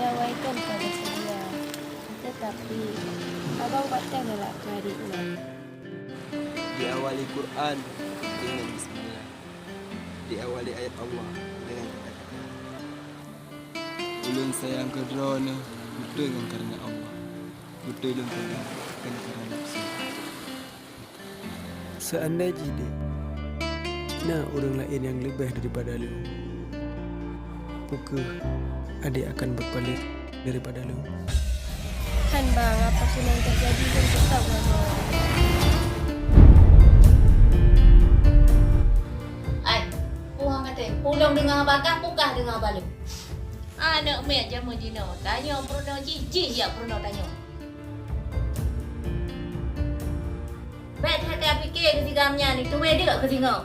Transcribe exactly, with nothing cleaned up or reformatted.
Awai kon ka beuseudia, teutapi abang patéh galak keu adék nyan. Diawali Quran dengan bismillah. Diawali ayat Allah dengan kata-kata, "Ulôn sayang keu droeneuh beutôi ngon kareuna Allah, beutôi lôn peugah kon kareuna nafeusu." Seandai jih, Dek, na ureuëng laén nyang leubeh daripada lôn, peu kheueh adék akan beupalék daripada lôn? Han bang, apapun yang terjadi, lôn tetap ridha. Ai, puang kata, ulôn deungoe haba kah, peu kah deungoe haba lôn. Aneuk miet jameun jinoe, tanyoe peurunoe jih, jih jak peurunoe tanyoe. Bèk that-that pike keu si Gam nyan, itu meudeuk keu singoh.